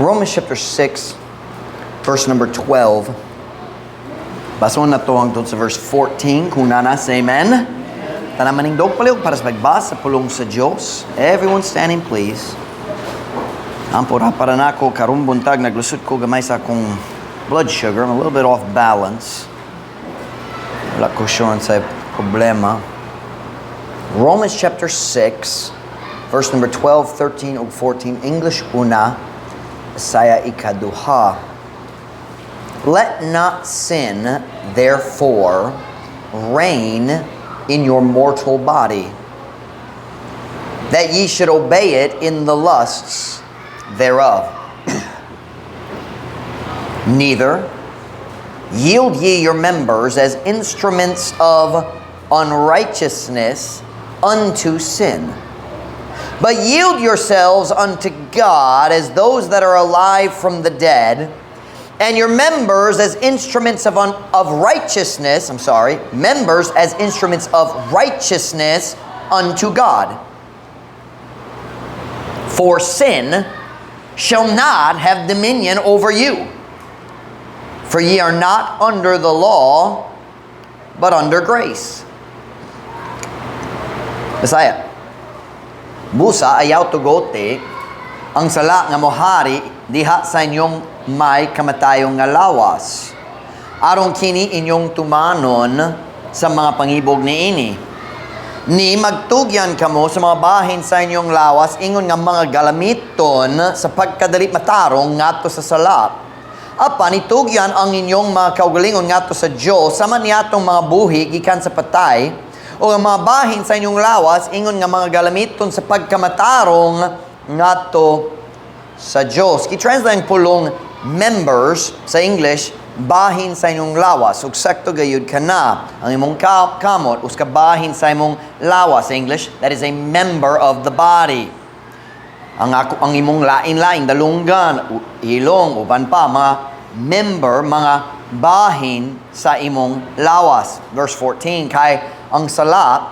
Romans chapter 6, verse number 12. Basahon nato hangtod sa verse 14. Kung naa na, say amen. Tanan manindog palihog para sa pagbasa sa pulong sa Diyos. Everyone standing, please. Ampo ra para nako karong buntag, naglusot ko gamay sa akong blood sugar. I'm a little bit off balance. Wala ko sure sa problema. Romans chapter 6, verse number 12, 13, ug 14. English una, Bisaya ikaduha. "Let not sin, therefore, reign in your mortal body, that ye should obey it in the lusts thereof. Neither yield ye your members as instruments of unrighteousness unto sin, but yield yourselves unto God as those that are alive from the dead, and your members as instruments of righteousness, I'm sorry, members as instruments of righteousness unto God. For sin shall not have dominion over you. For ye are not under the law, but under grace." Bisaya. Busa ayaw tugoti ang sala nga mohari diha sa inyong may kamatayon nga lawas, aron kini inyong tumanon sa mga pangibog niini. Ni magtugyan kamo sa mga bahin sa inyong lawas ingon nga mga galamiton sa pagkadili matarong ngadto sa sala. Apan itugyan ang inyong mga kaugalingon ngadto sa Dios sama niatong mga buhi gikan sa patay o ang mga bahin sa inyong lawas ingon nga mga galamiton sa pagkamatarong ngadto sa Dios. Gi-translate ang pulong "members" sa English, "bahin sa inyong lawas." Ug sakto gayud kana. Ang imong kamot usa ka bahin sa imong lawas. Sa English, that is a member of the body. Ang ako ang imong lain-lain dalunggan, ilong, uban pa, mga member, mga bahin sa imong lawas. Verse 14, kay ang sala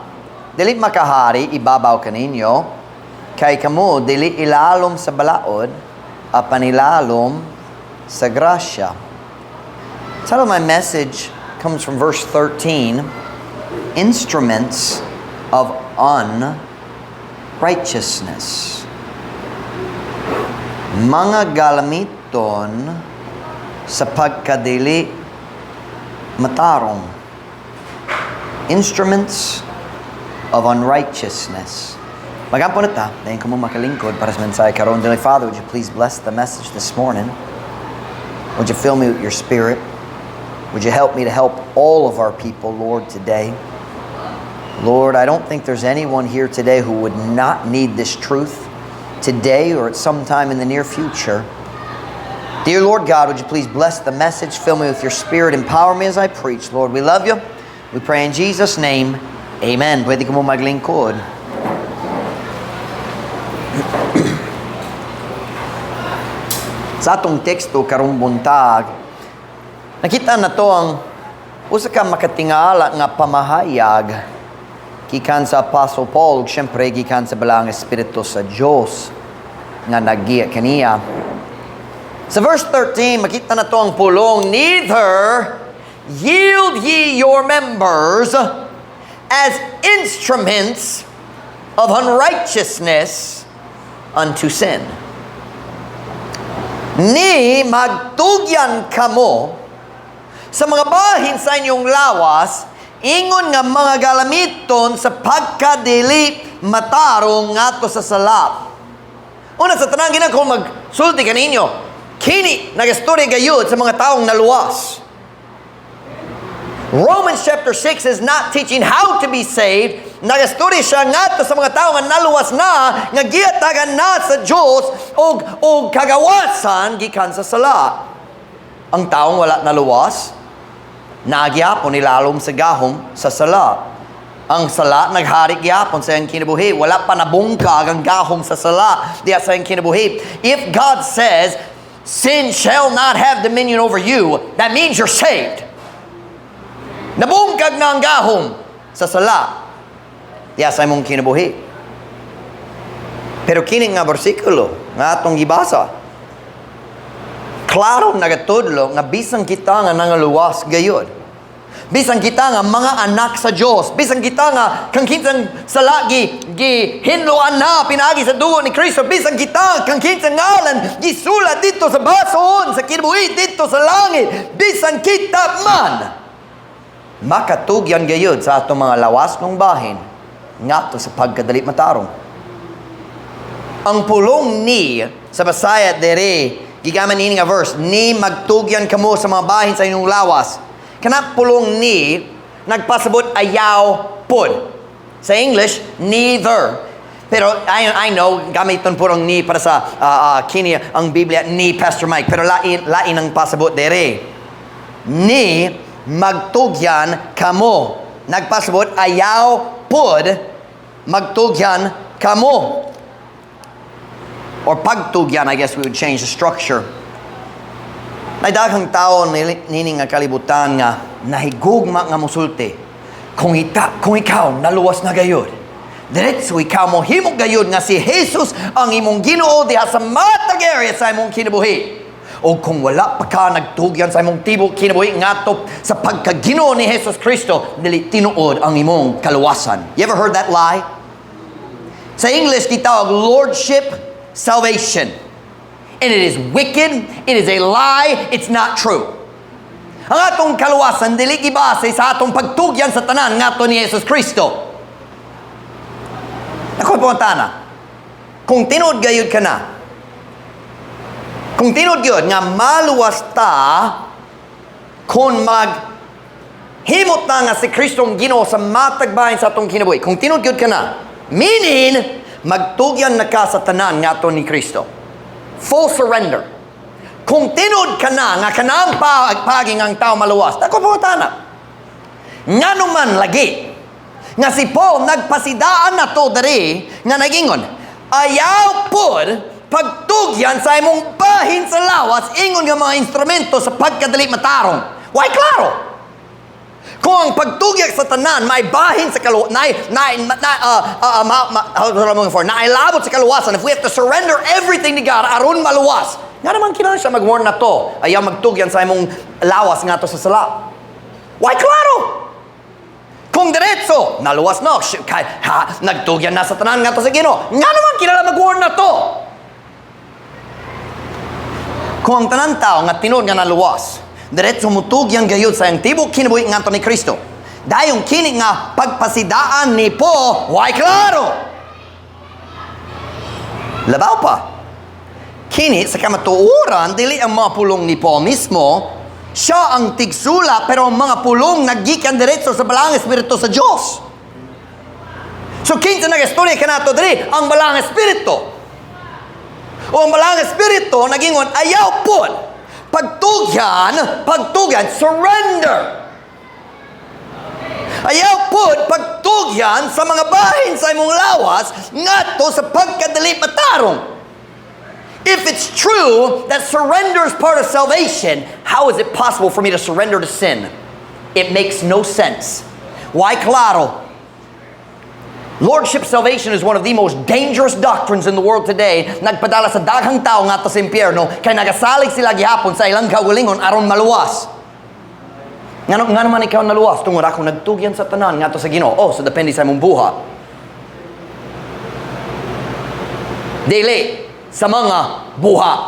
dili makahari ibabaw kaninyo, kay kamo dili ilalom sa balaod, apan ilalom sa grasya. Title of my message comes from verse 13, "Instruments of Unrighteousness." Mga galamiton sa pagkadili matarong. Instruments of unrighteousness. Magampo na ta, dayon kamo makalingkod para sa mensahe karon. Dear Father, would you please bless the message this morning? Would you fill me with your Spirit? Would you help me to help all of our people, Lord, today? Lord, I don't think there's anyone here today who would not need this truth today or at some time in the near future. Dear Lord God, would you please bless the message, fill me with your Spirit, empower me as I preach. Lord, we love you. We pray in Jesus' name. Amen. Pwede kamo maglingkod. Sa atong teksto karong buntag, nakita nato ang usa ka makatingala nga pamahayag gikan sa Apostle Paul ug syempre gikan sa Balaang Espiritu sa Dios nga naggiya kaniya. Sa verse 13, makita nato ang pulong, "Neither yield ye your members as instruments of unrighteousness unto sin." Ni magtugyan kamo sa mga bahin sa inyong lawas ingon nga mga galamiton sa pagkadili matarong ngadto sa sala. Una sa tanan, kinahanglan ko magsulti kaninyo. Kini nagastorya gayud sa mga taong naluwas. Romans chapter 6 is not teaching how to be saved. Nagastorya siya ngadto sa mga tao nga naluwas na, nga gihatagan na sa Dios og kagawasan gikan sa sala. Ang taong wala naluwas, naa gyapon ilalom sa gahom sa sala. Ang sala naghari gyapon sa iyang kinabuhi. Wala pa nabungkag ang gahom sa sala diya sa iyang kinabuhi. If God says, "Sin shall not have dominion over you," that means you're saved. Nabungkag na ang gahom sa sala diya sa imong kinabuhi. Pero kini nga bersikulo nga atong gibasa, Klaro nagatudlo nga bisan kita nga nangaluwas gayud, bisan kita nga mga anak sa Dios, bisan kita nga kang kinsang sala gi gihinloan na pinaagi sa dugo ni Kristo, bisan kita kang kinsang ngalan gisulat didto sa basohon sa kinabuhi didto sa langit, bisan kita man makatugyan gayud sa atong mga lawasnong bahin ngadto sa pagkadali matarong. Ang pulong "ni" sa Bisaya dere, gigaman nini nga verse, "ni magtugyan kamo sa mga bahin sa inyong lawas." Kana pulong "ni" nagpasabot ayaw pud. Sa English, "neither." Pero I know, gamiton purong "ni" para sa kini ang Biblia ni Pastor Mike. Pero lain, lain ang pasabot dere. "Ni magtugyan kamo" nagpasabot ayaw pud magtugyan kamo. Or pagtugyan, I guess we would change the structure. May daghang tao nini nga kalibutan nga nahigugma nga musulti. Kung ikaw naluwas na gayud, diretso ikaw mo himo gayud nga si Jesus ang imong Ginoo diha sa matag area sa imong kinabuhi. O kung wala pa ka nagtugyan sa imong tibok kinabuhi ngadto sa pagka-Ginoo ni Jesus Kristo, dili tinuod ang imong kaluwasan. You ever heard that lie? Sa English, gitawag lordship salvation. And it is wicked, it is a lie, it's not true. Ang atong kaluwasan dili gibase sa atong pagtugyan sa tanan ngadto ni Jesus Kristo. Ako pangutana. Kung tinuod gayud ka na, kung tinuod gyud nga maluwas ta kung mag himot na nga si Kristo ang Ginoo sa matag bahin sa atong kinabuhi. Kung tinuod gyud ka na, meaning magtugyan na ka sa tanan ngadto ni Kristo. Full surrender. Kung tinuod ka na nga kanang paging ang tao maluwas, ako pangutana. Ngano man lagi nga si Paul nagpasidaan na to diri nga nagingon, ayaw pod pagtugyan sa imong bahin sa lawas ingon nga mga instrumento sa pagkadali matarong? Why klaro? Kung ang pagtugyak sa tanan may bahin sa kalu na na na ma, ma, how do I for nailabot sa kaluwasan, if we have to surrender everything to God aron maluwas, nga naman kinahanglan siya mag-warn na to, ayaw magtugyan sa imong lawas ngadto sa sala? Why klaro? Kung diretso, naluwas na, kay, ha, nagtugyan na sa tanan ngadto sa Ginoo. Nga naman kinahanglan mag-warn na to? Kung ang tanan tao nga tinuod nga naluwas, diretso mutugyan gayud sa iyang tibok kinabuhi ngadto ni Kristo, dayon kini nga pagpasidaan ni Paul, why klaro? Labaw pa. Kini sa kamatuoran, dili ang mga pulong ni Paul mismo, siya ang tigsula, pero ang mga pulong naggikan diretso sa Balaang Espiritu sa Diyos. So kinsa nag-istorya kanato diri? Ang Balaang Espiritu. O ang Balaang Espiritu nagingon, ayaw po. Pagtugyan, pagtugyan, surrender. Ayaw po pagtugyan sa mga bahin sa imong lawas ngadto sa pagkadali matarong. If it's true that surrender is part of salvation, how is it possible for me to surrender to sin? It makes no sense. Why klaro? Lordship salvation is one of the most dangerous doctrines in the world today. Nagpadala sa daghang tao ngadto sa impyerno kay nagasalig sila gihapon sa ilang kaugalingon aron maluwas. Ngano man ikaw naluwas? Tungod ako nagtugyan sa tanan ngadto sa Ginoo. Oh, so depende sa imong buhat. Dili sa mga buhat.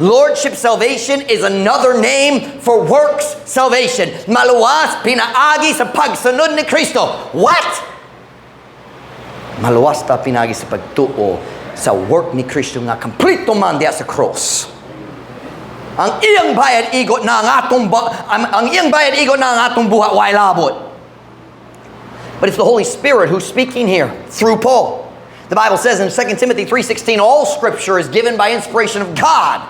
Lordship salvation is another name for works salvation. Maluwas pinaagi sa pagsunod ni Kristo. What? Maluwas ta pinaagi sa pagtuo sa work ni Kristo nga kompleto man diya sa cross. Ang iyang bayad igo na ang atong ang iyang bayad igo na ang atong buhat way labot. But it's the Holy Spirit who's speaking here through Paul. The Bible says in 2 Timothy 3:16, all scripture is given by inspiration of God.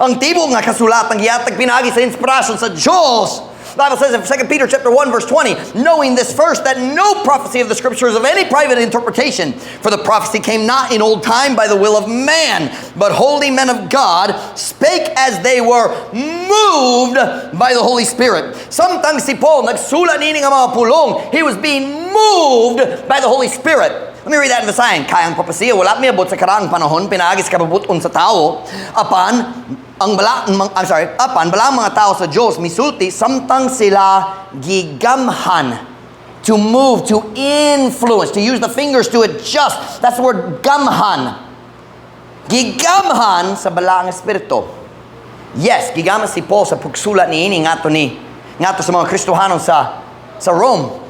Ang tibok nga kasulatan gihatag pinaagi sa inspirasyon sa Diyos. The Bible says in 2 Peter chapter 1 verse 20, knowing this first, that no prophecy of the scripture is of any private interpretation, for the prophecy came not in old time by the will of man, but holy men of God spake as they were moved by the Holy Spirit. Samtang si Paul nagsulat nini nga mga pulong, he was being moved by the Holy Spirit. Let me read that in Visayan. Kay ang propesiya wala miabot sa karaang panahon pinaagi sa kabubut-on sa tao, apan ang bala, I'm sorry, apan balaang mga tao sa Dios misulti samtang sila gigamhan. To move, to influence, to use the fingers to adjust. That's the word "gamhan." Gigamhan sa balaang espiritu. Yes, gigamhan si Paul sa pagsulat niini ngadto sa mga Kristohanon sa Rome.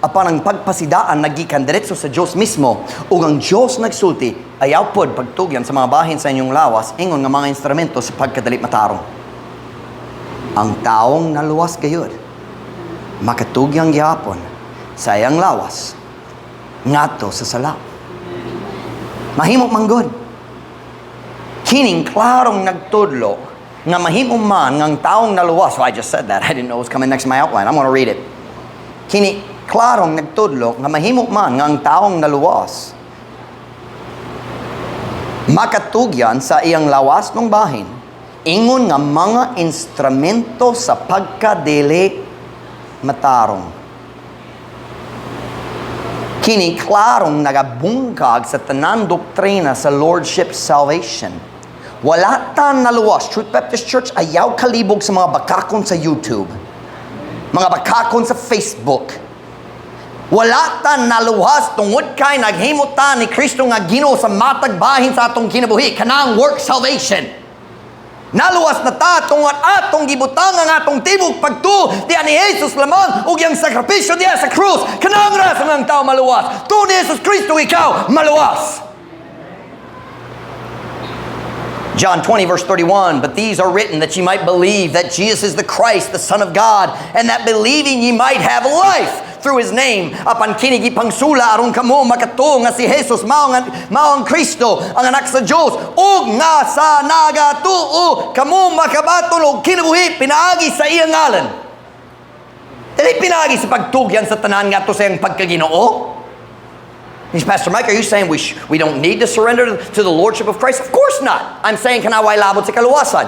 Apan ang pagpasidaan nagikan diretso sa Dios mismo ug ang Dios nagsulti, "Ayaw pod pagtugyan sa mga bahin sa inyong lawas ingon nga mga instrumento sa pagkadili matarong." Ang taong naluwas gayud makatugyan gihapon sa iyang lawas ngadto sa sala. Mahimo man gud. Kining klarong nagtudlo nga mahimo man nga ang taong naluwas. So I just said that. I didn't know it was coming next to my outline. I'm gonna read it. Kini klarong nagtudlo nga mahimo man nga ang taong naluwas makatugyan sa iyang lawas ng bahin ingon nga mga instrumento sa pagkadili matarong. Kini klarong nagabungkag sa tanan doktrina sa Lordship salvation. Wala ta naluwas. Truth Baptist Church, ayaw kalibog sa mga bakakon sa YouTube, mga bakakon sa Facebook. Wala ta naluwas tungod kay naghimo ta ni Kristo nga Ginoo sa matag bahin sa atong kinabuhi. Kanang work salvation. Naluwas na ta tungod atong gibutang ang atong tibok pagtuo diya ni Jesus lamang ug iyang sakripisyo diya sa krus. Kanang rason ang tao maluwas. Tuo ni Jesus Kristo, ikaw maluwas. John 20, verse 31, "But these are written that ye might believe that Jesus is the Christ, the Son of God, and that believing ye might have life through His name." Apan kini gipangsula aron kamo makatuo nga si Jesus mao ang Kristo, ang anak sa Dios, ug nga sa nagatuo kamo makabaton og kinabuhi pinaagi sa iyang ngalan. Dili pinaagi sa pagtugyan sa tanan ngadto sa iyang pagkaginoo. He's, "Pastor Mike, are you saying we don't need to surrender to the Lordship of Christ?" Of course not. I'm saying kana way labot sa kaluwasan.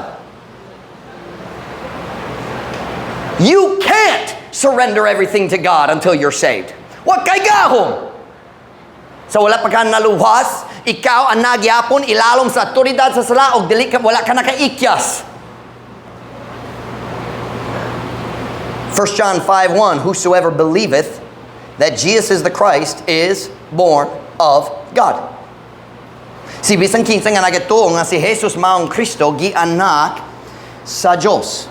You can't surrender everything to God until you're saved. Wa kay gahom. Sa wala pa ka naluwas, ikaw ang naa gyapon ilalom sa otoridad sa sala og dili ka, wala ka nakaikyas. 1 John 5:1, "Whosoever believeth that Jesus is the Christ is born of God." Si bisan kinsa nga nagatuo nga si Jesus mao ang Kristo, gianak sa Dios.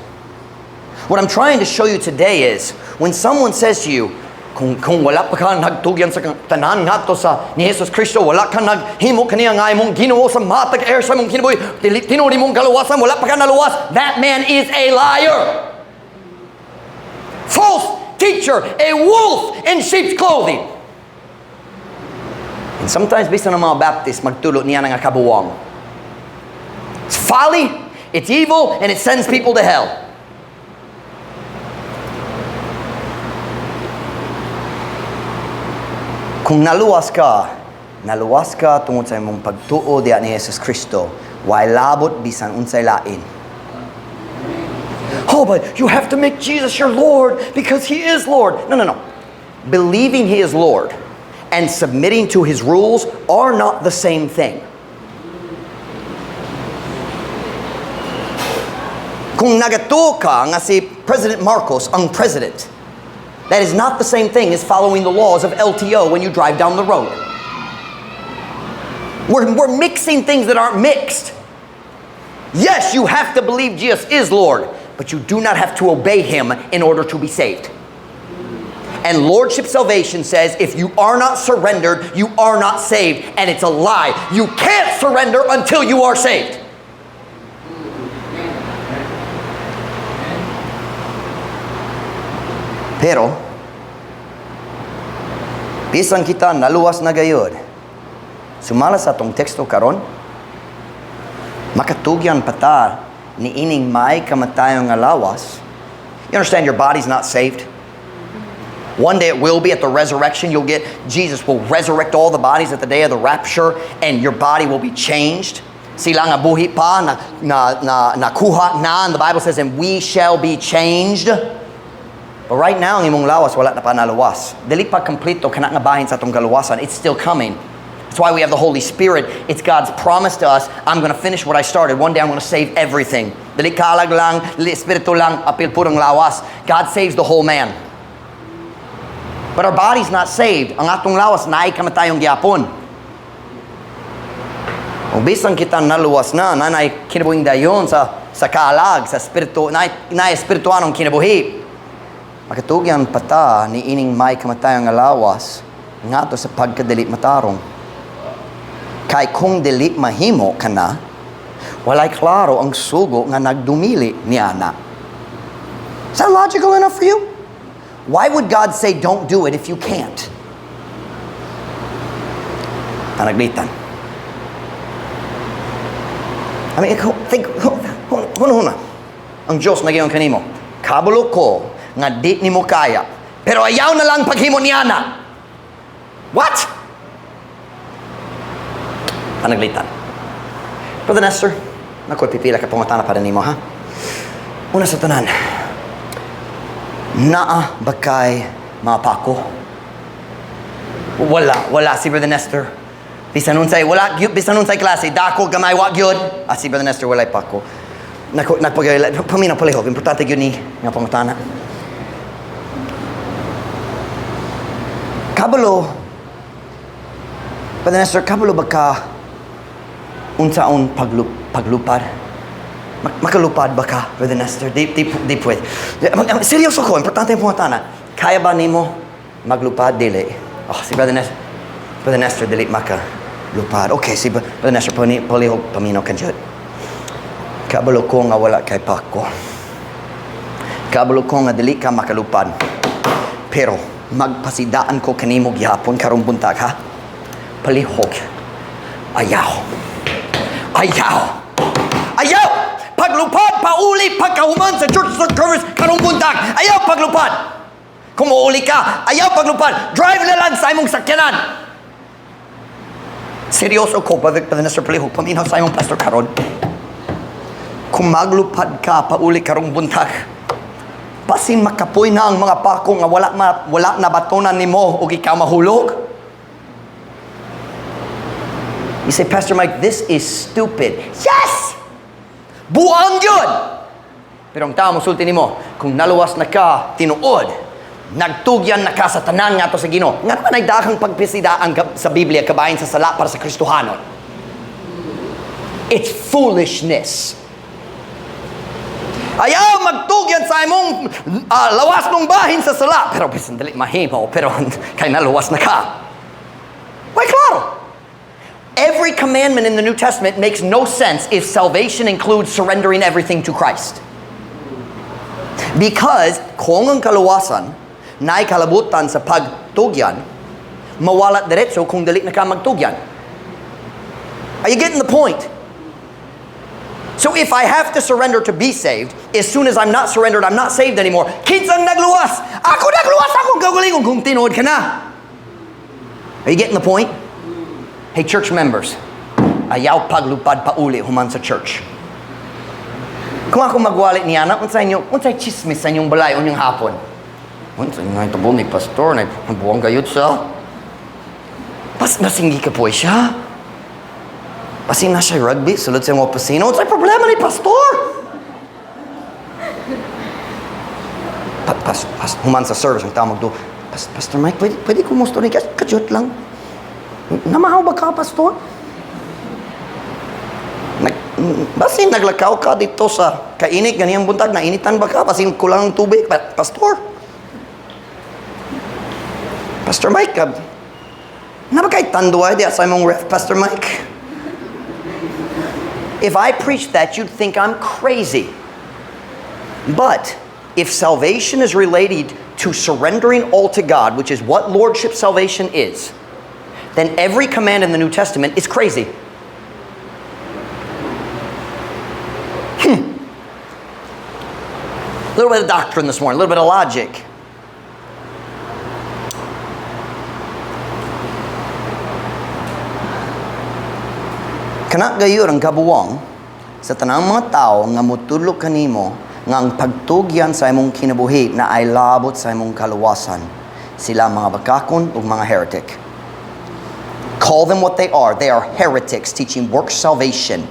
What I'm trying to show you today is when someone says to you, Kung wala pa ka nagtugyan sa tanan ngadto sa ni Jesus Kristo, wala ka naghimo kaniya nga imong Ginoo sa matag area sa imong kinabuhi, dili tinuod imong kaluwasan, wala pa ka naluwas," that man is a liar. False teacher, a wolf in sheep's clothing. And sometimes bisan ang mga Baptist magtulo niya nga kabuwang. It's folly, it's evil, and it sends people to hell. Kung naluwas ka, naluwas ka tungod sa imong pagtuo diya ni Jesus Kristo, way labot bisan unsay lain. "Oh, but you have to make Jesus your Lord because He is Lord." No. Believing He is Lord and submitting to His rules are not the same thing. Kung nagatuo ka nga si President Marcos ang president, that is not the same thing as following the laws of LTO when you drive down the road. We're mixing things that aren't mixed. Yes, you have to believe Jesus is Lord, but you do not have to obey Him in order to be saved. And Lordship salvation says if you are not surrendered, you are not saved. And it's a lie. You can't surrender until you are saved. Pero, bisan kita naluwas na gayud, sumala sa atong teksto karon, makatugyan pa ta ni ining may kamatayon nga lawas. You understand your body's not saved? One day it will be at the resurrection. Jesus will resurrect all the bodies at the day of the rapture, and your body will be changed. Sila nga buhi pa, na nakuha na, and the Bible says, "And we shall be changed." But right now, ang imong lawas, wala na pa naluwas. Dili pa kompleto kana nga bahin sa atong kaluwasan. It's still coming. That's why we have the Holy Spirit. It's God's promise to us, "I'm going to finish what I started. One day I'm going to save everything." Dili kalag lang, dili espiritu lang, apil pud ang lawas. God saves the whole man. But our body's not saved. Ang atong lawas, naay kamatayon gyapon. O bisan kita naluwas na, naa nay kinabuhing dayon sa kaalag, sa espiritu, naay espirituanong kinabuhi. Makatugyan pa ta ni ining may kamatayon nga lawas ngadto sa pagkadili matarong. Kay kung dili mahimo kana, walay klaro ang sugo nga nagdumili niana. Is that logical enough for you? Why would God say don't do it if you can't? Panaglitan. I mean, ikaw, think, huna huna. Ang Diyos nag-ingon kanimo, "Kabalo ko nga di nimo kaya, pero ayaw na lang paghimo niana." What? Panaglitan. Brother Nestor, nakoy pipila ka pangutana para nimo, ha? Una sa tanan, naa ba kay mga pako? Wala, wala si Brother Nestor. Bisan unsay wala gyud, bisan unsay klase, dako, gamay, wa gyud. Ah, si Brother Nestor walay pako. Nako, nagpag paminaw palihog, importante gyud ni nga pangutana. Kabalo, Brother Nestor, kabalo ba ka unsaon paglupad? Makalupad ba ka, Brother Nestor? Di, di, di pwede. Seryoso ko, importante yung pangutana. Kaya ba nimo maglupad? Dili. Oh, si Brother Nestor, Brother Nestor, dili maka lupad. Okay, si Brother Nestor, palihog paminaw ka jud. Kabalo ko nga wala kay pako. Kabalo ko nga dili ka makalupad. Pero magpasidaan ko kanimo gihapon karong buntag, ha? Palihog. Ayaw. Ayaw. Ayaw! Paglupad pauli pagkahuman sa church service karong buntag. Ayaw paglupad. Kung muuli ka, ayaw paglupad. Drive na lang sa imong sakyanan. Seryoso ko, Brother Nestor, palihog, paminaw sa imong pastor karon. Kung maglupad ka pauli karong buntag, basin makapoy na ang mga pako nga wala na batonan nimo ug ikaw mahulog. You say, "Pastor Mike, this is stupid." Yes! Buang yun! Pero ang tao mosulti nimo, kung naluwas na ka, tinuod, nagtugyan na ka sa tanan nga sa Ginoo. Nga naman ay daghang pagpisidaan sa Biblia kabahin sa sala para sa Kristohanon. It's foolishness. Ayaw magtugyan sa imong lawas mong bahin sa sala. Pero bisan dili mahimo, pero kay naluwas na ka. Why, klaro. Every commandment in the New Testament makes no sense if salvation includes surrendering everything to Christ. Because kung ang kaluwasan naay kalabutan sa pagtugyan, mawala diretso kung dili na ka magtugyan. Are you getting the point? So if I have to surrender to be saved, as soon as I'm not surrendered, I'm not saved anymore. Kinsang nagluwas? Ako nagluwas akong kaugalingon kung tinuod ka na. Are you getting the point? Hey, church members, ayaw paglupad pauli human sa church. Kung ako magwali niya na, unsay inyo, unsay chismis sa inyong balay unyang hapon? Unsay nga ito ni pastor, na buwang gayud siya. Pas nasinggi ka po siya. Basin na siya rugby, sulod sa mga opisina. Unsay problema ni pastor? Pas, human sa service, ang tao magdo, "Pastor Mike, pwede ko mo story, kadyot lang. Namahaw ba ka, Pastor? Basin naglakaw ka dito sa kainit, ganiyang buntag, nainitan ba ka? Basin kulang ang tubig, Pastor. Pastor Mike, na ba kay Tanduay di sa imong ref, Pastor Mike?" If I preach that, you'd think I'm crazy. But if salvation is related to surrendering all to God, which is what lordship salvation is, then every command in the New Testament is crazy. A little bit of doctrine this morning, a little bit of logic. Kana gayud ang kabuwang sa tanang mga tao nga motudlo kanimo Nga ang pagtugyan sa imong kinabuhi naay labot sa imong kaluwasan. Sila mga bakakon ug mga heretic. Call them what they are. They are heretics teaching work salvation.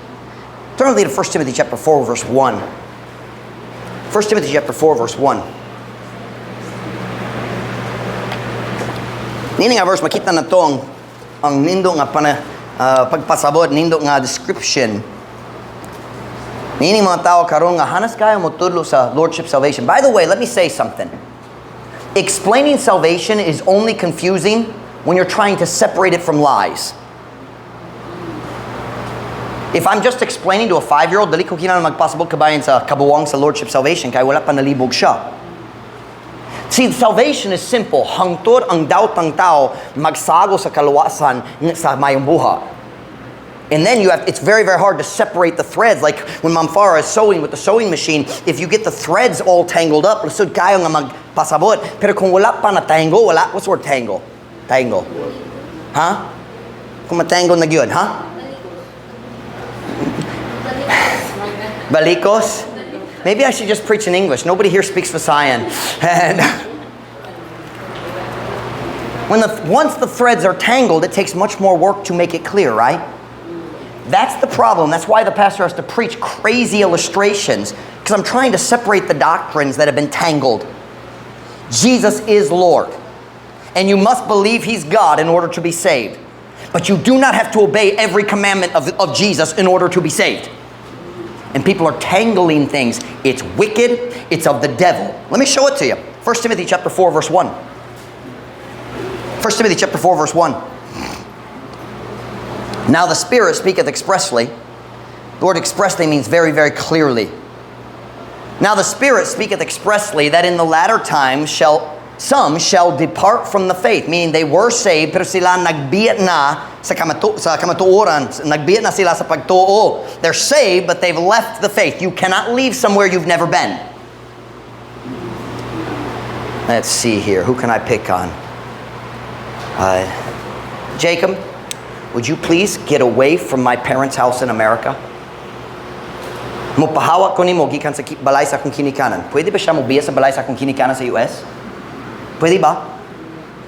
Turn with me to 1 Timothy chapter 4 verse 1. 1 Timothy chapter 4 verse 1. Nini nga verse makita na to ang nindo nga pana, pagpasabot, nindo nga description. Niini mga tao karon nga hanas kayo mo tudlo sa Lordship salvation. By the way, let me say something. Explaining salvation is only confusing when you're trying to separate it from lies. If I'm just explaining to a 5-year-old, dali ko kinahanglan magpasabot kabahin sa kabuwang sa Lordship salvation kay wala pa nalibog siya. See, salvation is simple. Hangtod ang daotang tao magsago sa kaluwasan sa mayong buha. And then it's very, very hard to separate the threads. Like when Ma'am Farah is sewing with the sewing machine, if you get the threads all tangled up, lisod kayo nga magpasabot. Pero kung wala pa na tangle, wala, what's the word tangle? Tangle. Ha? Kung matangle na yun, ha? Balikos? Maybe I should just preach in English. Nobody here speaks Visayan. And once the threads are tangled, it takes much more work to make it clear, right? That's the problem. That's why the pastor has to preach crazy illustrations, because I'm trying to separate the doctrines that have been tangled. Jesus is Lord, and you must believe He's God in order to be saved. But you do not have to obey every commandment of Jesus in order to be saved. And people are tangling things. It's wicked. It's of the devil. Let me show it to you. 1 Timothy chapter 4, verse 1. 1 Timothy chapter 4, verse 1. Now the Spirit speaketh expressly. The word expressly means very, very clearly. Now the Spirit speaketh expressly that in the latter times shall some shall depart from the faith, meaning they were saved, pero sila nagbiya na sa kamatuoran, nagbiya na sila sa pagtuo. They're saved, but they've left the faith. You cannot leave somewhere you've never been. Let's see here. Who can I pick on? Jacob, would you please get away from my parents' house in America? Mopahawak ko nimo gikan sa balay sa akong kinikanan. Pwede ba siya mobiya sa balay sa akong kinikanan sa US? Pwede ba?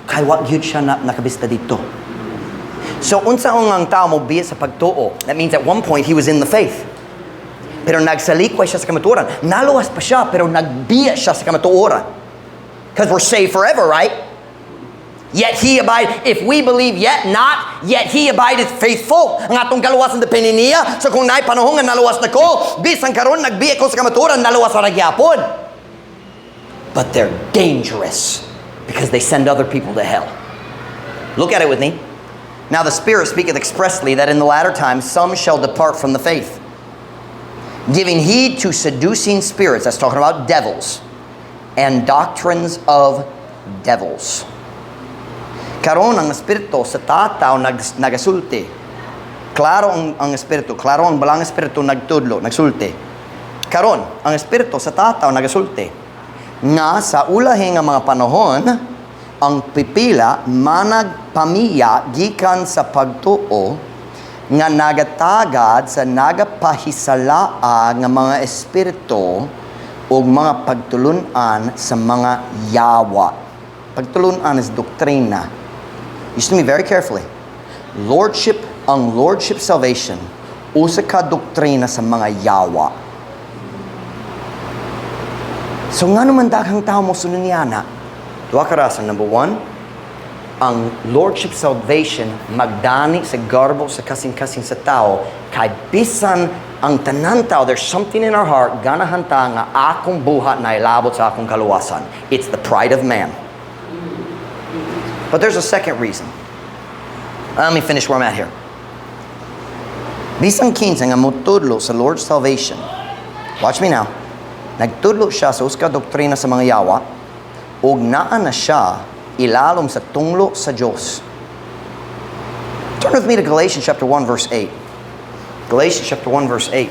Kay wa gyud siya na nakabista dito. So unsa ang tao mobiya sa pagtuo? That means at one point he was in the faith. Pero nagsalikway siya sa kamatuoran. Naluwas pa siya, pero nagbiya siya sa kamatuoran. Because we're saved forever, right? Yet he abide, if we believe yet not, yet he abideth faithful. Ang atong kaluwasan depende niya. So kung naay panahon nga naluwas na ko, bisan karon nagbiya ko sa kamatuoran, naluwas ra gyapon. But they're dangerous because they send other people to hell. Look at it with me. Now the Spirit speaketh expressly that in the latter times some shall depart from the faith, giving heed to seducing spirits, that's talking about devils, and doctrines of devils. Karon ang espiritu sa tataw nagasulti. Klaro ang espiritu, klaro ang balang espiritu nagtudlo, nagsulti. Karon ang espiritu sa tataw nagasulti nga sa ulahi nga mga panahon ang pipila managpamiya gikan sa pagtuo nga nagatagad sa nagapahisalaa nga mga espiritu ug mga pagtulun-an sa mga yawa. Pagtulun-an is doktrina. Listen to me very carefully. Lordship, ang Lordship salvation, usa ka doktrina sa mga yawa. So nga naman daghang tao mo sunod niya na, duha ka rason. Number one, ang Lordship salvation magdani sa garbo sa kasing-kasing sa tao kay bisan ang tanan tao, there's something in our heart, ganahan ta nga akong buhat na ilabot sa akong kaluwasan. It's the pride of man. But there's a second reason. Let me finish where I'm at here. Bisan kinsa nga motudlo sa Lord's salvation. Watch me now. Nagtudlo siya sa usa ka doktrina sa mga yawa ug naa na siya ilalom sa tunglo sa Dios. Turn with me to Galatians chapter 1 verse 8. Galatians chapter 1 verse 8.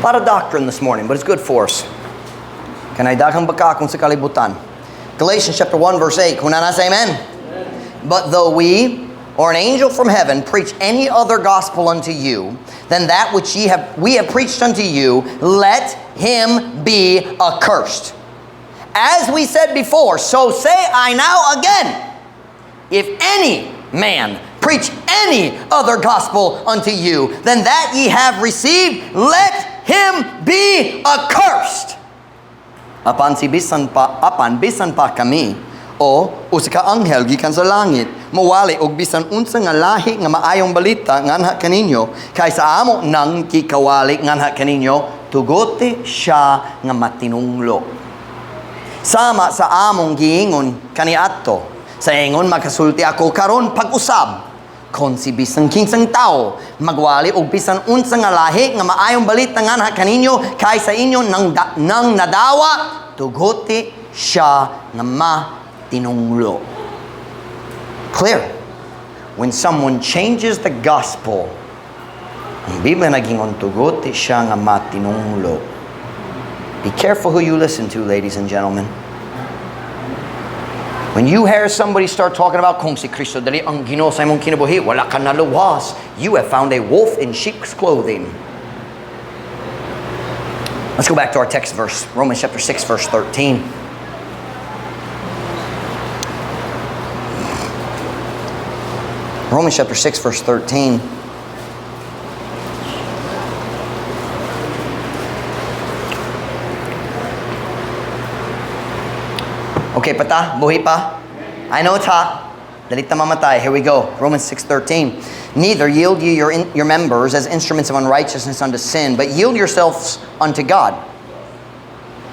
A lot of doctrine this morning, but it's good for us. Kanay daghang bakakon sa kalibutan. Galatians chapter 1 verse 8. Kung naa na, say amen. Amen. But though we or an angel from heaven preach any other gospel unto you than that which ye have we have preached unto you, let him be accursed. As we said before, so say I now again, if any man preach any other gospel unto you than that ye have received, let him be accursed. Apan bisan pa kami o usa ka anghel gikan sa langit mowali og bisan unsa nga lahi nga maayong balita nganha kaninyo kaysa amo nang gikawali nganha kaninyo, tugote siya nga matinunglo. Sama sa among giingon kaniadto, sa ingon makasulti ako karon pag-usab, kon si bisan kinsang tao magwali og bisan unsa nga lahi nga maayong balita nganha kaninyo kaysa inyo nang nadawa, tugote siya nga matinunglo. Clear. When someone changes the gospel, ang Biblia nagingon, tugote siya nga matinunglo. Be careful who you listen to, ladies and gentlemen. When you hear somebody start talking about kung si Kristo dili ang Ginoo sa imong kinabuhi, wala ka naluwas, you have found a wolf in sheep's clothing. Let's go back to our text verse, Romans chapter 6, verse 13. Romans chapter 6, verse 13. Okay, pa ta? Buhi pa? I know it's hot. Dali ta mamatay. Here we go. Romans 6:13. Neither yield ye your members as instruments of unrighteousness unto sin, but yield yourselves unto God,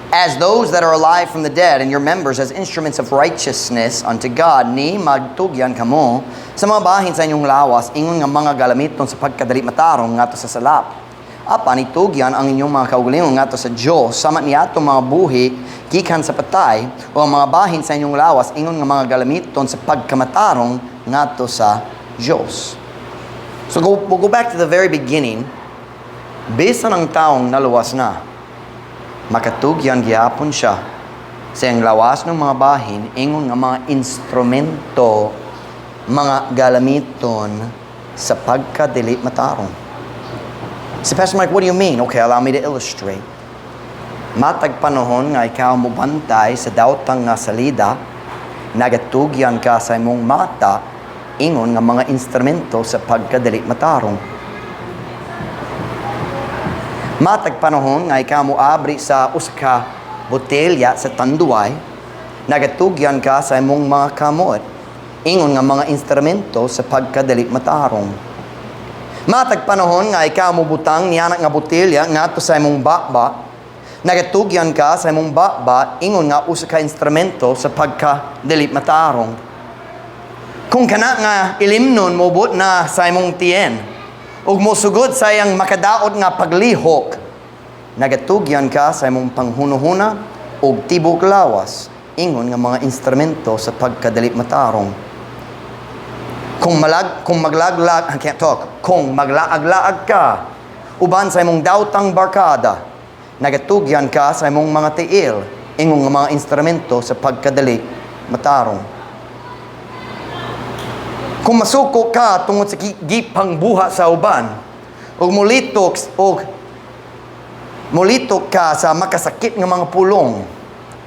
as those that are alive from the dead, and your members as instruments of righteousness unto God. Ni magtugyan kamo sa mga bahin sa inyong lawas, ingon nga mga galamiton sa pagkadali matarong ngadto sa sala. Apan itugyan ang inyong mga kaugalingon ngadto sa Dios sama niadtong mga buhi gikan sa patay, o ang mga bahin sa inyong lawas ingon nga mga galamiton sa pagkamatarong ngadto sa Dios. So we'll go back to the very beginning. Bisan ang taong naluwas na, makatugyan gihapon siya sa iyang lawas ng mga bahin ingon nga mga instrumento, mga galamiton sa pagkadili matarong. So, "Pastor Mike, what do you mean?" Okay, allow me to illustrate. Matag panahon nga ikaw mobantay sa daotang nga salida, nagatugyan ka sa imong mata ingon nga mga instrumento sa pagkadili matarong. Matag panahon nga ikaw moabri sa usa ka botelya sa Tanduay, nagatugyan ka sa imong mga kamot ingon nga mga instrumento sa pagkadili matarong. Matag panahon nga ikaw mobutang niana nga botelya ngadto sa imong baba, nagatugyan ka sa imong baba ingon nga usa ka instrumento sa pagkadili matarong. Kung kana nga ilimnon mobot na sa imong tiyen ug mosugod sa iyang makadaot nga paglihok, nagatugyan ka sa imong panghunuhuna ug tibok lawas ingon nga mga instrumento sa pagkadali matarong. Kung maglaglag, I can't talk, kung maglaag-laag ka uban sa imong daotang barkada, nagatugyan ka sa imong mga tiil ingon nga mga instrumento sa pagkadali matarong. Kung masuko ka tungod sa gipangbuha sa uban, ug mulitok ka sa makasakit nga mga pulong,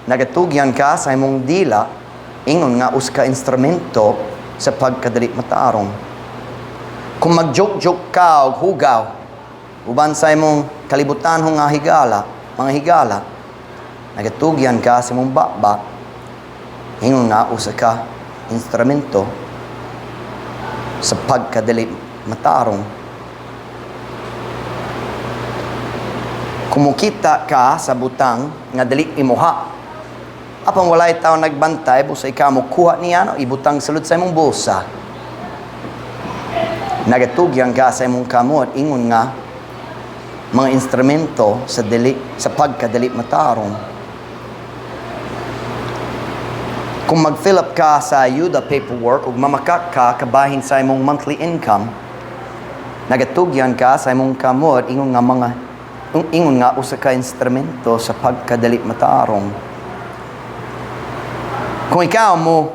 nagatugyan ka sa imong dila ingon nga usa ka instrumento sa pagkadali matarong. Kung mag-joke-joke ka og hugaw uban sa imong kalibutan nga higala, mga higala, nagatugyan ka sa imong baba ingon nga usa ka instrumento sa pagkadali matarong. Kung mokita ka sa butang nga dili imuha, apan walay tao nagbantay, busa ikaw mokuha niya, no, ibutang sulod sa imong bulsa, nagatugyan ka sa imong kamot ingon nga mga instrumento sa pagkadali matarong. Kung mag-fill up ka sa ayuda paperwork ug mamakak ka kabahin sa imong monthly income, nagatugyan ka sa imong kamot ingon nga usa ka instrumento sa pagkadali matarong. Kung ikaw mo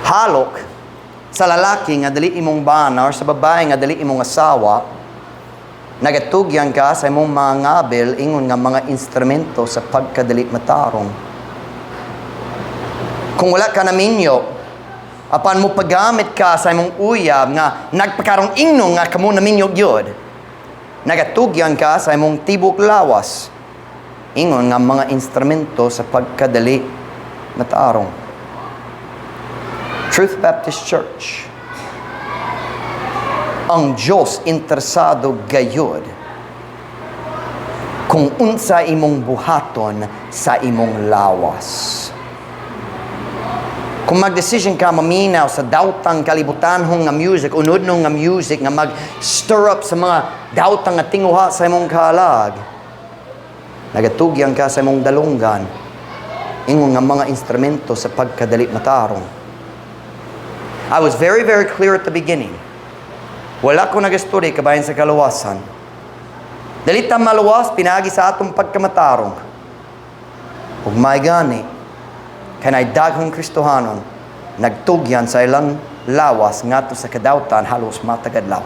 halok Sa lalaki nga dili imong bana or sa babae nga dili imong asawa, nagatugyan ka sa imong mga ngabil ingon nga mga instrumento sa pagkadali matarong. Kung wala ka naminyo, apan mo paggamit ka sa imong uyab nga nagpakarong ingno nga kamo naminyo gyud, nagatugyan ka sa imong tibok lawas ingon nga mga instrumento sa pagkadali matarong. Truth Baptist Church, ang Diyos interesado gayud kung unsa imong buhaton sa imong lawas. Kung magdesisyon ka maminaw sa dautang kalibutanhong nga music, unod nga music nga mag-stir up sa mga dautang nga tinguha sa imong kalag, nagatugyan ka sa imong dalunggan, ingon nga mga instrumento sa pagkadali matarong. I was very, very clear at the beginning. Wala ko nag-istorya kabahin sa kaluwasan. Dili ta maluwas, pinaagi sa atong pagkamatarong. Ug may gani, kanay daghang Kristohanon, nagtugyan sa ilang lawas ngadto sa kadawtan halos matag adlaw.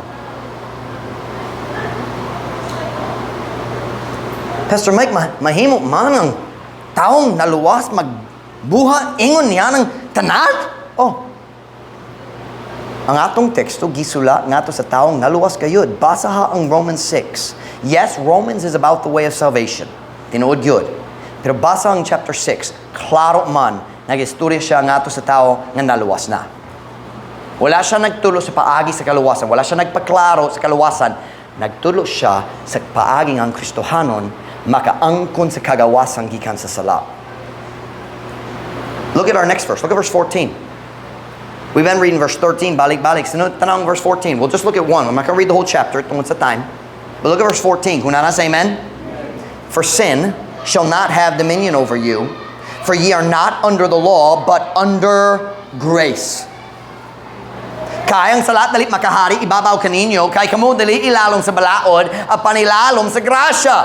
Pastor Mike, mahimo man ang taong naluwas magbuha ingon niya ng tanan? Oh. Ang atong teksto gisula ngadto sa taong naluwas gayud. Basa ha ang Romans 6. Yes, Romans is about the way of salvation. Tinuod yun. Pero basa ang chapter 6. Klaro man, nag-istorya siya ngadto sa tao nga naluwas na. Wala siya nagtulo sa paagi sa kaluwasan. Wala siya nagpaklaro sa kaluwasan. Nagtulo siya sa paagi nga ang Kristohanon makaangkon sa kagawasan gikan sa sala. Look at our next verse. Look at verse 14. We've been reading verse 13, balik-balik. Sunod, tanong verse 14. We'll just look at one. I'm not going to read the whole chapter tungod sa time. But look at verse 14. Kung naa na, say amen. For sin shall not have dominion over you, for ye are not under the law, but under grace. Kay ang sala dili makahari ibabaw kaninyo, kay kamo dili ilalom sa balaod, apan ilalom sa grasya.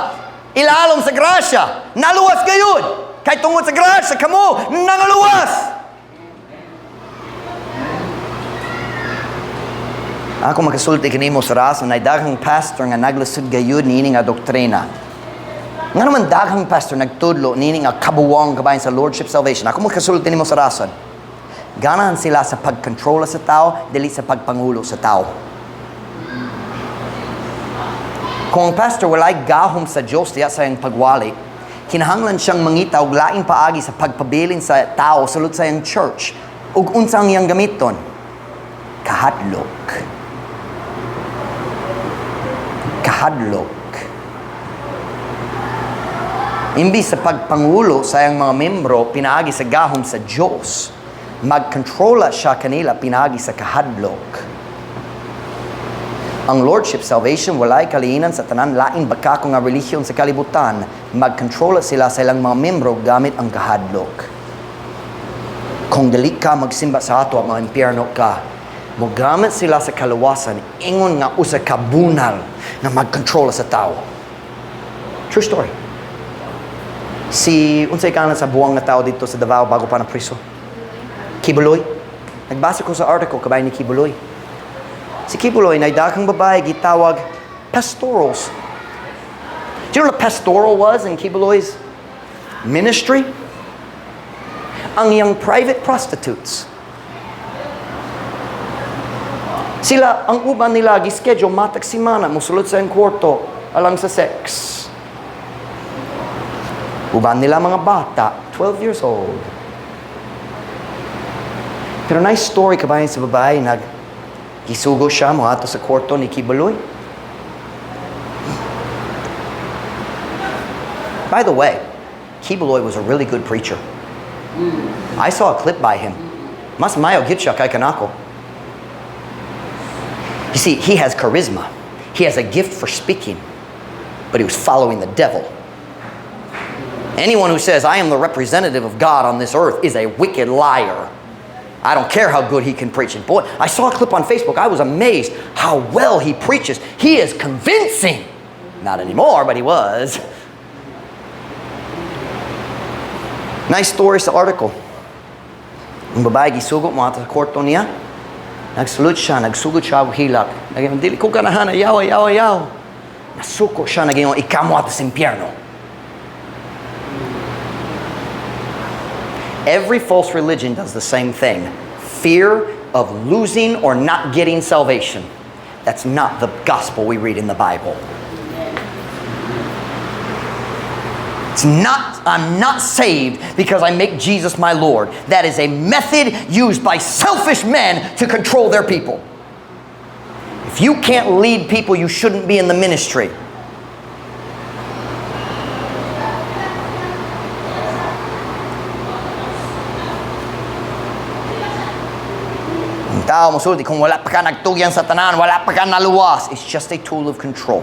Ilalom sa grasya. Naluwas gayud. Kay tungod sa grasya, kamo nangaluwas. Ako makasulti kanimo sa rason ay daghang pastor nga naglisod gayud niini nga doktrina. Nga naman daghang pastor nagtudlo niini nga kabuwang kabahin sa Lordship salvation. Ako makasulti nimo sa rason. Ganahan sila sa pagkontrola sa tao, dili sa pagpangulo sa tao. Kung ang pastor walay gahom sa Diyos diya sa iyang pagwali, kinahanglan siyang mangita og laing paagi sa pagpabilin sa tao sulod sa iyang church. Ug unsa ang iyang gamiton? Kahadlok. Kahadlok. Imbis sa pagpangulo sa iyang mga membro, pinaagi sa gahom sa Diyos, magkontrola siya kanila pinaagi sa kahadlok. Ang Lordship salvation walay kalihinan sa tanan lain bakako nga relihiyon sa kalibutan, magkontrola sila sa ilang mga membro gamit ang kahadlok. Kung dili ka magsimba sa ato, mga impyerno ka. Mogamit sila sa kaluwasan, ingon nga usa ka bunal nga magkontrola sa tao. True story. Si unsay kanan sa buwang nga tao dito sa Davao bago pa na priso? Quiboloy. Nagbasa ko sa article kabahin ni Quiboloy. Si Quiboloy na daghang babae gitawag pastorals. Do you know what a pastoral was in Quiboloy's ministry? Ang iyang private prostitutes. Sila, ang uban nila, gischedule matag simana, musulod sa iyang kwarto, alang sa sex. Uban nila mga bata, 12 years old. Pero nice story kabahin sa babae, nag gisugo siya mo ato sa kwarto ni Quiboloy. By the way, Quiboloy was a really good preacher. I saw a clip by him. Mas mayo gyud siya kay kanako. You see, he has charisma. He has a gift for speaking, but he was following the devil. Anyone who says, "I am the representative of God on this earth," is a wicked liar. I don't care how good he can preach. And boy, I saw a clip on Facebook. I was amazed how well he preaches. He is convincing. Not anymore, but he was. Nice story sa article. Ang babae gisugo mo sa kwarto niya. Nagsulod siya, nagsugod siya og hilak. Nag dili ko ganahan, ayaw, ayaw, ayaw. Nasuko siya, nag-ingon, "Ikaw mo sa impyerno." Every false religion does the same thing. Fear of losing or not getting salvation. That's not the gospel we read in the Bible. It's not, I'm not saved because I make Jesus my Lord. That is a method used by selfish men to control their people. If you can't lead people, you shouldn't be in the ministry. Ang tao mosulti, kung wala pa ka nagtugyan sa tanan, wala pa ka naluwas. It's just a tool of control.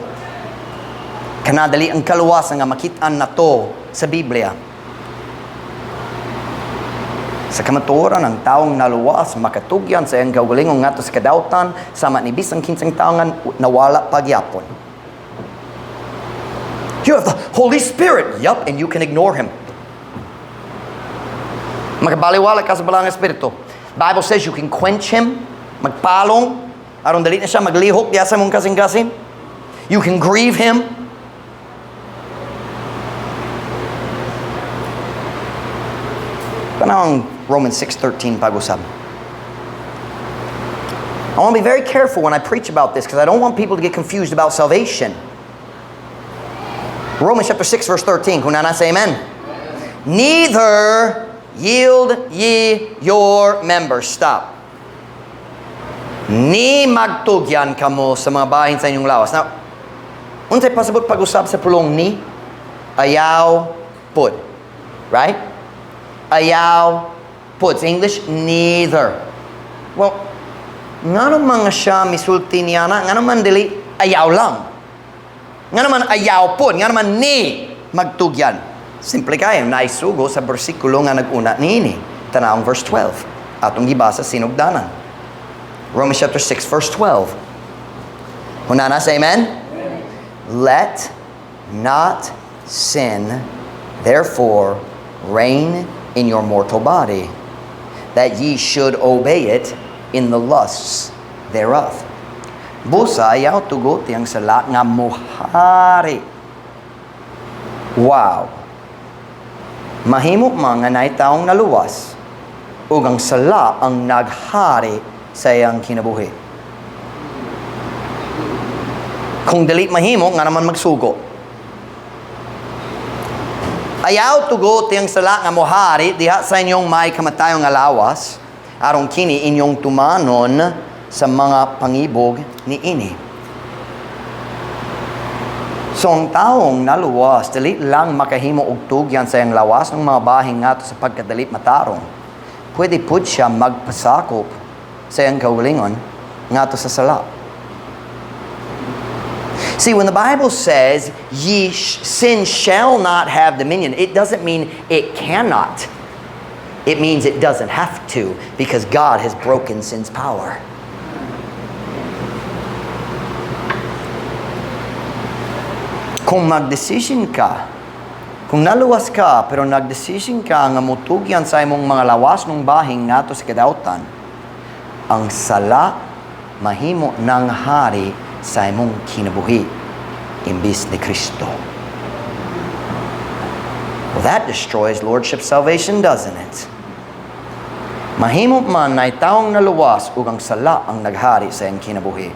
Kana dili ang kaluwasan nga makit-an nato sa Biblia. Sa kamatuoran, ang taong naluwas, makatugyan sa iyang kaugalingon ngadto sa kadautan, sama ni bisan kinsang tao nga nawala pa gyapon. You have the Holy Spirit. Yup, and you can ignore Him. Makabaliwala ka sa Balaang Espiritu. Bible says you can quench Him, magpalong, aron dali na siya maglihok diya sa imong kasing-kasing. You can grieve Him. Tan-awa ang Romans 6:13 pag-usab. I want to be very careful when I preach about this because I don't want people to get confused about salvation. Romans chapter 6 verse 13. Kung naa na, say amen. Neither yield ye your members. Stop. Ni magtugyan kamo sa mga bahin sa inyong lawas. Now, unsay pasabot pag-usab sa pulong ni? Ayaw pud. Right? Ayaw pud. Sa English, neither. Well, ngano man siya misulti niya na? Ngano man dili ayaw lang? Ngano man ayaw pud? Ngano man ni magtugyan? Simple kayo, naisugo sa bersikulo nga nag-una niini. Tan-awang verse 12. Atong gibasa sinugdanan. Romans chapter 6 verse 12. Kung naa na, say amen? Let not sin therefore reign in your mortal body, that ye should obey it in the lusts thereof. Busa, ayaw tuguti ang sala nga muhari. Wow. Mahimo man nga naay taong naluwas ug ang sala ang naghari sa iyang kinabuhi. Kung dili mahimo, ngano man magsugo? Ayaw tuguti ang sala nga mohari diha sa inyong may kamatayong nga lawas, aron kini inyong tumanon sa mga pangibog niini. So ang taong naluwas, dili lang makahimo og tugyan sa iyang lawas ng mga bahin ngadto sa pagkadali matarong. Pwede pud siya magpasakop sa iyang kaugalingon ngadto sa sala. See, when the Bible says, ye sin shall not have dominion, it doesn't mean it cannot. It means it doesn't have to because God has broken sin's power. Kung magdesisyon ka, kung naluwas ka, pero nagdesisyon ka nga mutugyan sa imong mga lawas ng bahing ngadto sa kadautan, ang sala mahimo ng hari sa imong kinabuhi imbis ni Kristo. Well, that destroys lordship salvation, doesn't it? Mahimo man na taong naluwas ug ang sala ang naghari sa iyang kinabuhi.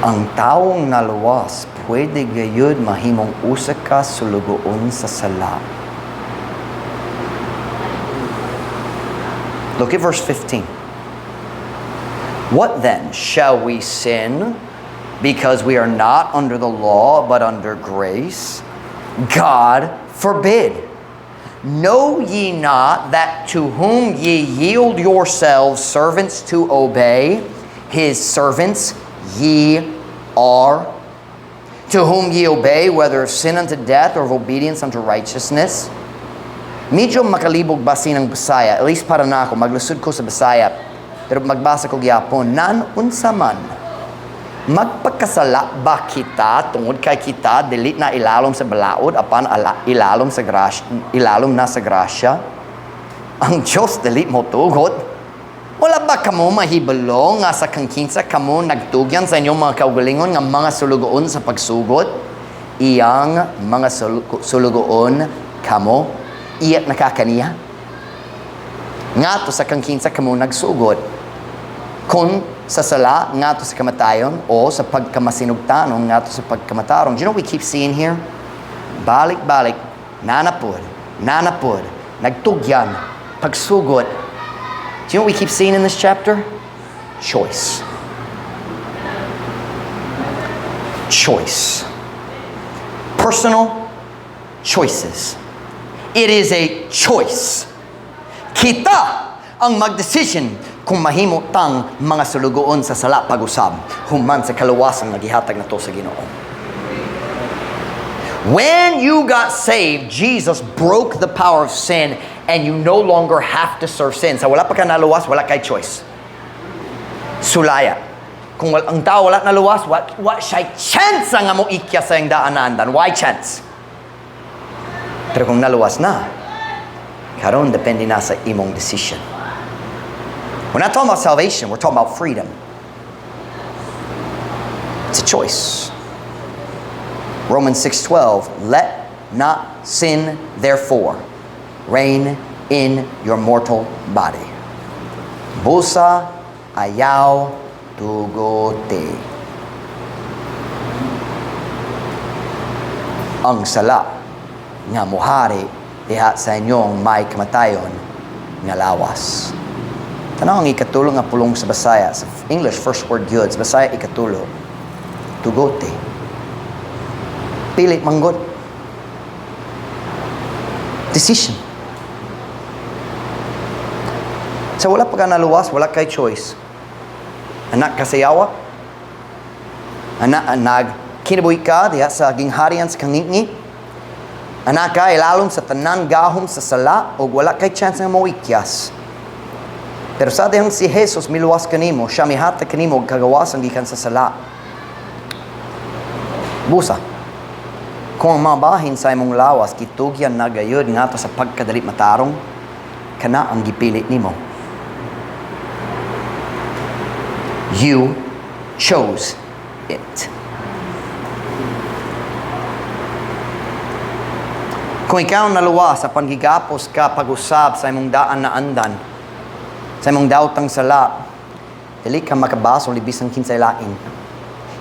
Ang taong naluwas pwede gayud mahimong usa ka sulugoon sa sala. Look at verse 15. What then? Shall we sin because we are not under the law but under grace? God forbid. Know ye not that to whom ye yield yourselves servants to obey, his servants ye are? To whom ye obey, whether of sin unto death or of obedience unto righteousness? Medyo makalibog basin ang Bisaya, at least para nako, maglisod ko sa Bisaya, pero magbasa ko gyapon, nan unsa man, magpakasala ba kita tungod kay kita dili na ilalom sa balaod apan ala, ilalom sa grasya, ilalom na sa grasya? Ang Diyos dili mo tugot. Wala ba kamo mahibalo nga sa kang kinsa kamo nagtugyan sa inyong mga kaugalingon nga mga sulugoon sa pagsugot? Iyang mga sulugoon kamo, iya't nakakaniya. Ngadto sa kang kinsa kamo nagsugot. Kung sa sala, ngadto sa kamatayon, o sa pagkamasinugtanon, ngadto sa pagkamatarong. Do you know what we keep seeing here? Balik-balik, nanapod, nanapod, nagtugyan, pagsugot. Do you know what we keep seeing in this chapter? Choice. Choice. Personal choices. It is a choice. Kita ang magdesisyon kung mahimo tang mga sulugoon sa sala pag-usab human sa kaluwasan nga gihatag nato sa Ginoo. When you got saved, Jesus broke the power of sin and you no longer have to serve sin. Sa wala pa ka naluwas, wala kay choice. Sulaya. Kung ang tao wala naluwas, wa siya chance nga mo ikya sa iyang daanan. Why chance? Pero kung naluwas na, karon depende na sa imong decision. We're not talking about salvation, we're talking about freedom. It's a choice. Romans 6:12, "Let not sin therefore reign in your mortal body." Busa ayaw tuguti ang sala nga muhari diha sa inyong may kamatayon nga lawas. Tanaw ang ikatulo nga pulong sa Bisaya. Sa English, first word good. Sa Bisaya, ikatulo. Tugote. Pili manggod. Decision. Sa wala pa ka naluwas, wala kay choice. Anak ka sa yawa. Anak, nag kinabuhi ka diha sa gingharian sa kangitngit. Anak ka ilalom sa tanan gahom sa sala o wala kay chance nga moikyas. Pero sa dihang si Jesus miluwas kanimo, siya mihatag kanimo og kagawasan gikan sa sala. Busa. Kung ang mga bahin sa imong lawas gitugyan na gayud ngadto sa pagkadali matarong, kana ang gipili nimo. You chose it. Kung ikaw naluwas apan gigapos ka pag-usab sa imong daan na andan, sa imong daotang sala, dili ka makabasol bisan kinsay lain.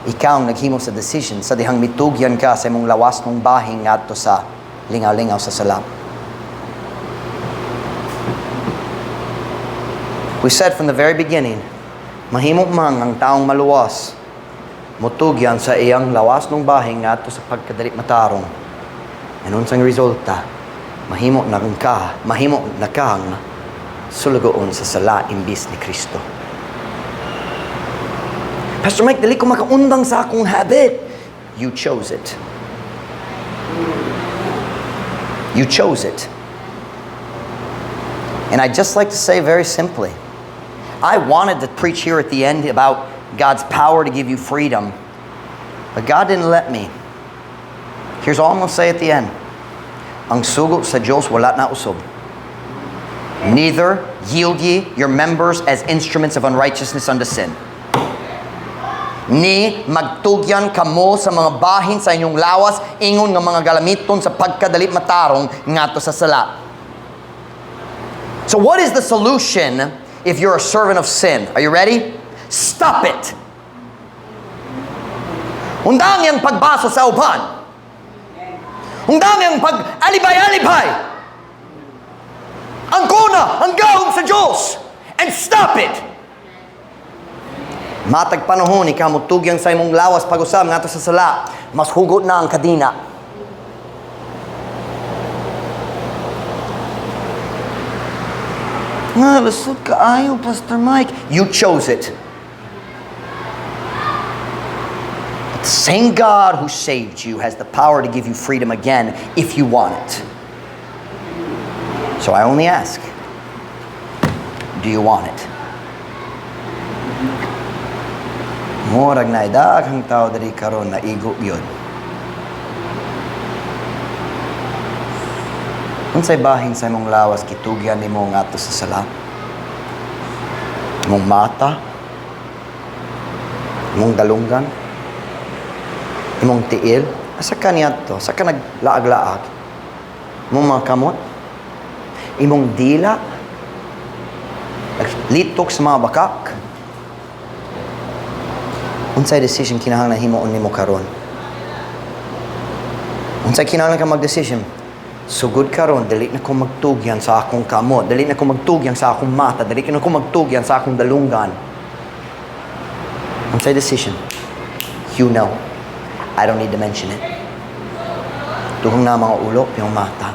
Ikaw ang naghimo sa decision sa dihang mitugyan ka sa imong lawas ng bahin ngadto sa lingaw-lingaw sa sala. We said from the very beginning, mahimo man ang taong maluwas, mutugyan sa iyang lawas ng bahin ngadto sa pagkadali matarong. And unsang resulta, mahimo na kang sulugoon sa sala imbis ni Kristo. "Pastor Mike, dili ko makaundang sa akong habit." You chose it. You chose it. And I'd just like to say very simply, I wanted to preach here at the end about God's power to give you freedom, but God didn't let me. Here's all I'm going to say at the end. Ang sugo sa Diyos wala na usob. "Neither yield ye your members as instruments of unrighteousness unto sin." Ni magtugyan kamo sa mga bahin sa inyong lawas ingon nga mga galamiton sa pagkadali matarong ngadto sa sala. So what is the solution if you're a servant of sin? Are you ready? Stop it. Undang ang pagbaso sa uban. Undang ang pag-alibay-alibay. Angkona ang gahom sa Diyos. And stop it. Matag panahon, ikaw mutugyan sa imong lawas pag-usab ngadto sa sala, mas hugot na ang kadina. Nga, lusot kaayo, Pastor Mike. You chose it. But the same God who saved you has the power to give you freedom again if you want it. So I only ask, do you want it? Murag na daghang tao diri karon na igo yun. Unsay bahin sa imong lawas gitugyan nimo ngadto sa sala? Imong mata? Imong dalunggan? Imong tiil? Asa ka niadto? Asa ka naglaag-laag? Imong mga kamot? Imong dila? Litok sa mga bakak? Unsay decision kinahanglan himuon nimo karon? Unsay kinahanglan ka mag-decision? Sugod karon, dili na ko magtugyan sa akong kamot, dili na ko magtugyan sa akong mata, dili na ko magtugyan sa akong dalunggan. Unsay decision? You know. I don't need to mention it. Tuhong na mga ulo, yung mata.